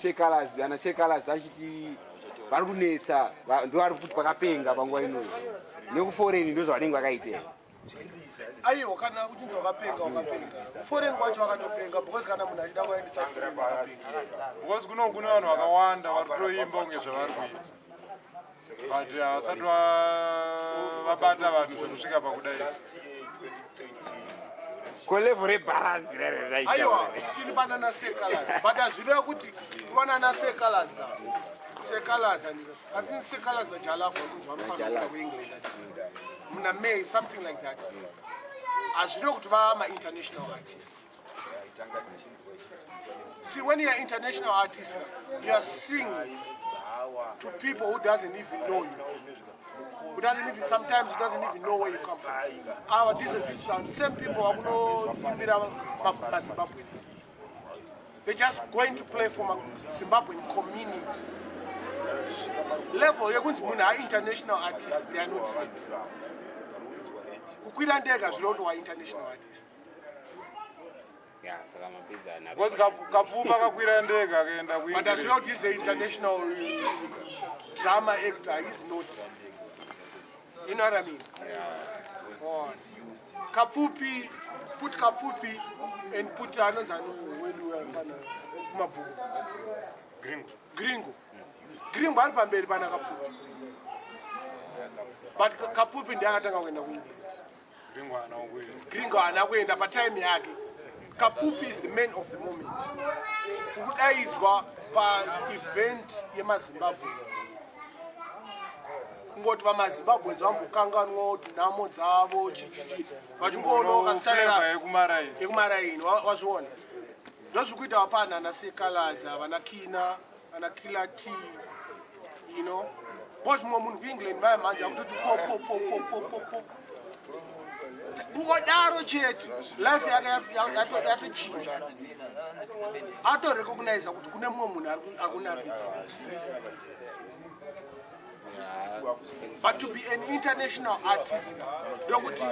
Seh Calaz, ana Seh Calaz achiti vari kunetsa, ndo vari kuti vakapenga panguva inoyi nekuforeign, ndo zvavanenge vakaita. Aiwa, kana uchinzi wakapenga, wakapenga. Foreign kwacho wakatopenga, because kana munhu achida kuendesa foreign, wakapenga. Because kuno kune vanhu vakawanda vari kutoimba kunge zvavari kuita, but havasati vabata vanhu zvekusvika pakudai. Ko level rebalance rere? Aiwa, tichiri panana Seh Calaz, but hazvireva kuti kuvanana Seh Calaz ka. Seh Calaz, I think Seh Calaz naJah Love kunzi vanofanira kuenda kuEngland muna May, something like that. Hazvireva kuti vava mainternational artists. See, when you are international artist, you are singing to people who doesn't even know you, who doesn't even sometimes who doesn't even know where you come from. Our these are same people vakunoimbira maZimbabweans. They're just going to play for Zimbabwean community. Level yekunzi munhu ainternational artist, they are not yet. Kukwira ndege hazvireva kuti wainternational artist. Ya, saka mapedza. Because Kapfupi akakwira ndege akaenda. But hazvireva kuti he's an international drama actor. He's not, you know what I mean? Oh. Kapfupi, put Kapfupi and put anonzi ani wedu pana kuMabvuku? Gringo. Gringo. Gringo ari pamberi pana Kapfupi, but Kapfupi ndiye akatanga kuenda kuEngland. Gringo haana kuenda. Gringo haana kuenda patime yake. Kapfupi is the man of the moment. Kudaidzwa paevent yemaZimbabweans, kungoti vamaZimbabweans vambokanganwa kuti nhamo dzavo chichichi, vachingoonawo Flavour kastaira yekumaraini. Yekumaraini, wazviona, ndozvikuita vapana ana Seh Calaz, vana Kina, vana Killer T, because mumwe munhu kuEngland vaya manje akutoti po po po po po po po, kungodaro chete, life yake yatochinja, atorecogniza kuti kune mumwe munhu ari kunakidza. But to be an international artist, ndokuti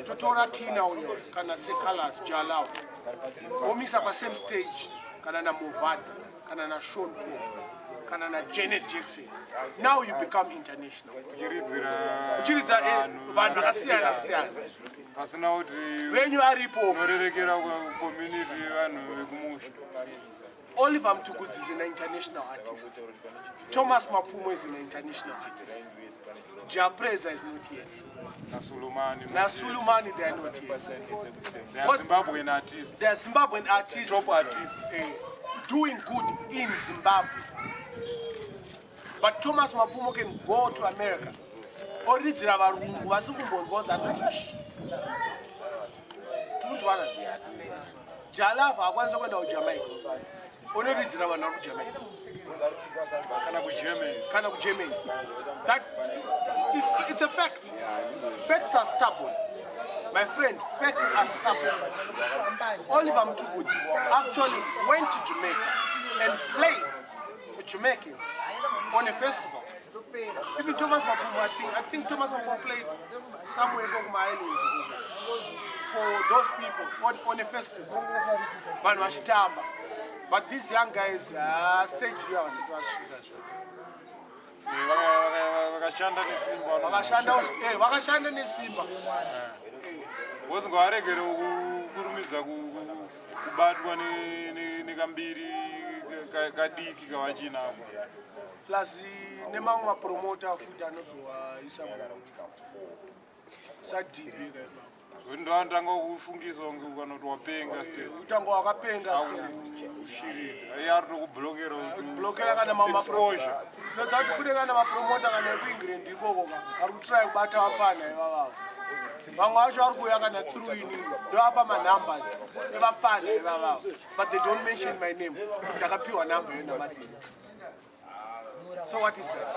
totora Kina uyo kana Seh Calaz, Jah Love, omisa pasame stage kana naMuvhadha kana naSean Paul kana naJanet Jackson, now you become international. Uchiridzira Uchiridza vanhu vakasiyana siyana. Pasina kuti venyu aripo. Unorerekera kucommunity, vanhu vekumusha. Oliver Mtukudzi is an international artist. Thomas Mapfumo is an international artist. Jah Prayzah is not yet. NaSulumani. NaSulumani, they are not yet. They are Zimbabwean artists. They are Zimbabwean artists. Top artists. Doing good in Zimbabwe. But Thomas Mapfumo can go to America, oridzira varungu vasi kumbonzwa kuti anoti tikunzwana. Jah Love akwanisa kuenda kuJamaica, onoridzira vanhu vari kuJamaica. Kana kuGermany. Kana kuGermany. That it's a fact. Facts are stubborn, my friend. Facts are stubborn. Oliver Mtukudzi actually went to Jamaica and played for Jamaicans on a festival. Even Thomas Mapfumo, I think Thomas Mapfumo played somewhere kuma-islands for those people on a festival, vanhu vachitamba. But these young guys, stage iyo havasati vasvika zvo. Vakashanda nesimba. Vakashanda nesimba. Because ngavaregere kukurumidza kubatwa nekambiri kadiki kavachinako. Plus nemamwe mapromota futi anozovaisa sadhipi kaipapo. Zvokuti ndovanotanga kufungisa kunge kana kuti wapenga still. Utanga wakapenga still. Ushirida iye ari tokublockera. Blokera kana Exposure. Kuti kune kana mapromota kana ekuEngland ikoko ka ari kutry kubata vapfana ivavavo. Vamwe vacho vari kuuya kana through inini, ndovapa manumbers evapfana ivavavo, but they don't mention my name. Ndakapiwa number yo naMadinix. So what is that?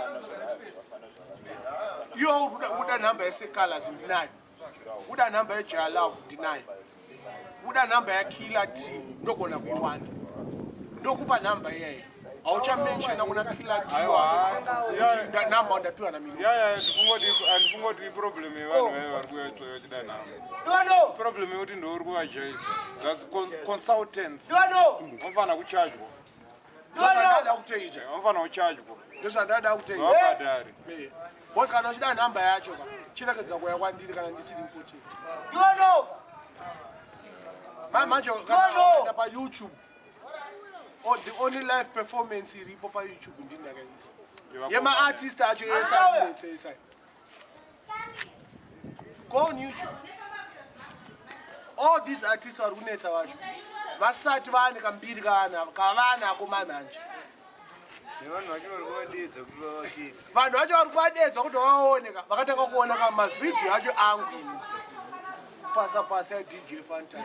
Iwo uda nhamba yeSeh Calaz, ndinayo. Uda nhamba yeJah Love, ndinayo. Uda nhamba yaKiller T, ndogona kuiwana, ndokupa nhamba iyayi. Hauchamenshena kuna Killer T wacho kuti nhamba ndapiwa naMinox. Yaya, handifungoti iproblem yevanhu vaya vari kuuya vachida nhamba. Problem yekuti ndouri kuvajaidza. That's consultants, vanofanira kuchajwa. Ndozvandada kutoita. Vanofanira kuchajwa. Ndozvandada kutoita. Vabhadhare. Because kana uchida nhamba yacho ka, chirekedza kuuya kwandiri kana ndisiri important. Manje kana paYouTube, the only live performance iripo paYouTube ndini ndakaisa. Yemaartist acho ese akunetsa ese. Go on YouTube. All these artists vari kunetsa vacho vasati vaane kambiri kavanako mamanje. Nevanhu vacho vari kuvadedza kuti vavakete. Vanhu vacho vari kuvadedza kuti vaoneka vakatanga kuona ka mavhidhiyo acho angu ini. Pasa pasa yaDJ Fantan.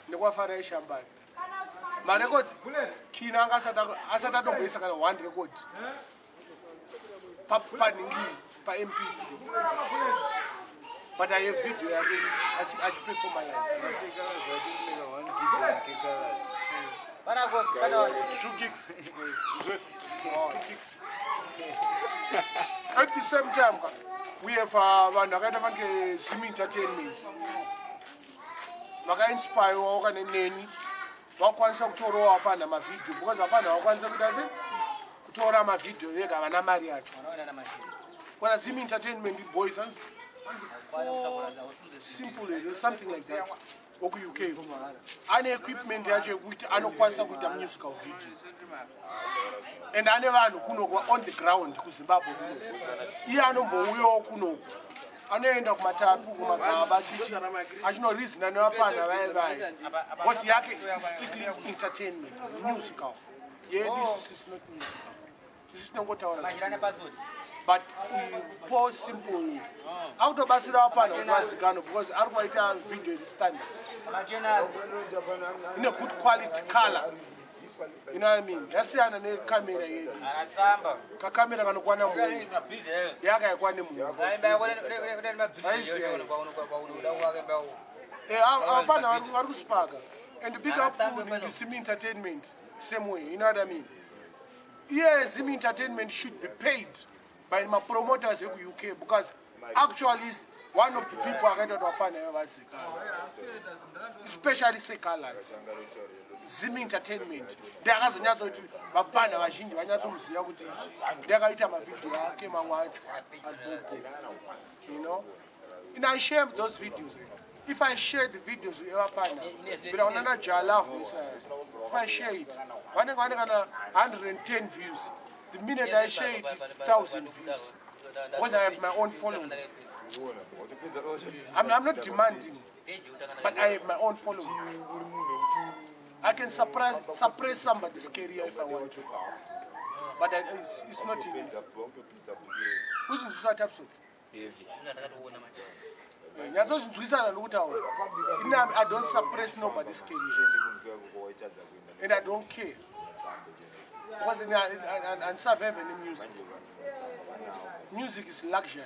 Nekwafarai Shambari. Marecords Kina anga asati atomboisa kana one record. Paningi pa MP3. But I have video yake achiperforma live. 2 gigs. 2 gigs. At the same time, we have vanhu vakaita fanike Zim Entertainment. Vakainspirewawo kana neni vakwanisa kutorawo vapfanha mavhidhiyo, because vapfanha vakwanisa kuita se kutora mavhidhiyo vega, havana mari yacho. Kona Zim Entertainment boys anzi simple here, something like that, wokuUK, ane equipment yacho yekuti anokwanisa kuita musical video, and ane vanhu kunoku on the ground kuZimbabwe kunoku. Iye anombouyawo kunoku, anoenda kumatapi, kumagaba, achinorizina nevapana vaya vaya, because yake is strictly entertainment, musical. Yedu isusu is not musical, isi tinongotaura. But Paul Simple akutobatsira vapfana kuti vazikanwe, because ari kuvaita video iri standard, ine good quality color, you know what I mean? Yasiyana nekamera yedu, kakamera kanokwana munhu, yaka yakwane munhu. Apana vari kuspaka. And big up Zim Entertainment, same way, you know what I mean? Iye Zim Entertainment should be paid by mapromoters ekuUK, because actually is one of the people akaita kuti vafana vazikanwa, especially secolors. Zim Entertainment ndakazonyatsa kuti vapana vazhinji vanyatsomuziva kuti ichi ndakaita mavhidhiyo ake mamwe acho aribobo, you know? And I share those videos. If I share the videos evafana bira Jalavu, if I share it, vanenge vane kana 110 views. The minute I share it, it's 1000 views, because I have my own following. I'm not demanding, but I have my own following. I can suppress somebody's career if I want to, but it's not in me. Uzinzwisa Tapson? Nyatsozvinzwisana nokutaura. Ini I don't suppress nobody's career, and I don't care, because andisurvive nemusic. Music is luxury,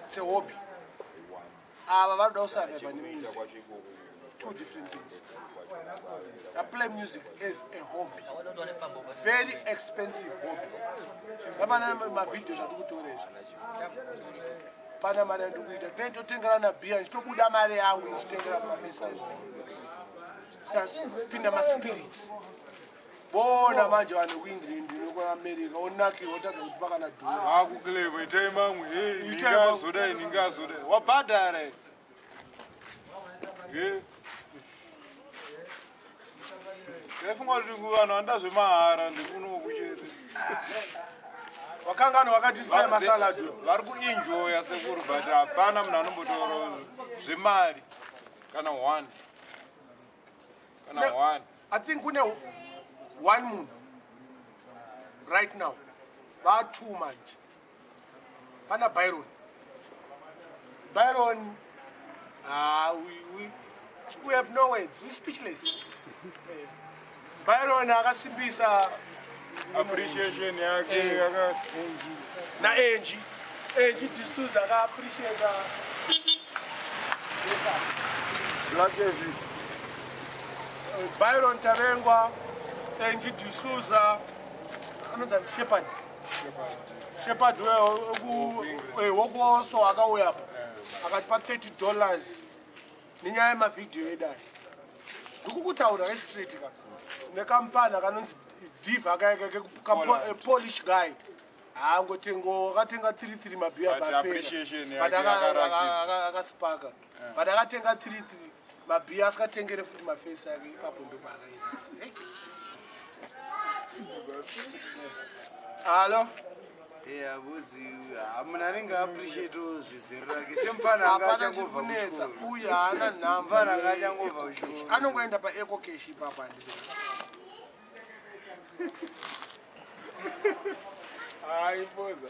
it's a hobby. Ava varoda kusurvive nemusic, two different things. I play music as a hobby, very expensive hobby. Zvafanana mavhidhiyo zvatiri kutora izvi, pana mari yandiri kuita, tinototengera bhiya, ndichitobuda mari yangu ndichitengera kumafestival, pinda maspirits, bona manje vanhu kuEngland nekuAmerica onakirwa, otadza kuti pakana dhora. Akucleva itai mamwe. Itai. Ndingazodai, ndingazodai, wabhadhara. Ndaifunga kuti vanhu vanoda zvemahara ndikunoku chete. Wakangano wakati masalad. Vari kuenjoya sekuru, but hapana munhu anombotaura zvemari kana one, kana one. I think kune one munhu right now, va two manje. Pana Byron. Byron, ah, we have no words, we speechless. Byron akasimbisa. Appreciation yake Na Angie D'Souza aka-appreciata. Black Heavy. Byron Tavengwa, Angie D'Souza, anonzi Shepard, Shepard wokuoso, akauya apa akatipa $30 nenyaya yemavhidhiyo edai. Ndikukutaura kestraight ka nekamupana kanonzi diva kapolish guy. Haangotengo akatenga 33 mabhiya. But appreciation yake yakaratidza. Akaspaka, but akatenga 33 mabhiya, asikatengere futi mafesi ake ipapo. Ndopaakaita. Halo. Abuzi, munhu anenge appreciatewo zvizero rake semufana anga Hapana achangobva chikunetsa. kuchikoro. Uyu haana nhamba. Mufana anga achangobva kuchikoro. Anongoenda paEcoCash ipapo, handiti? Aipoza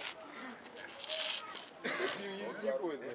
ipoza.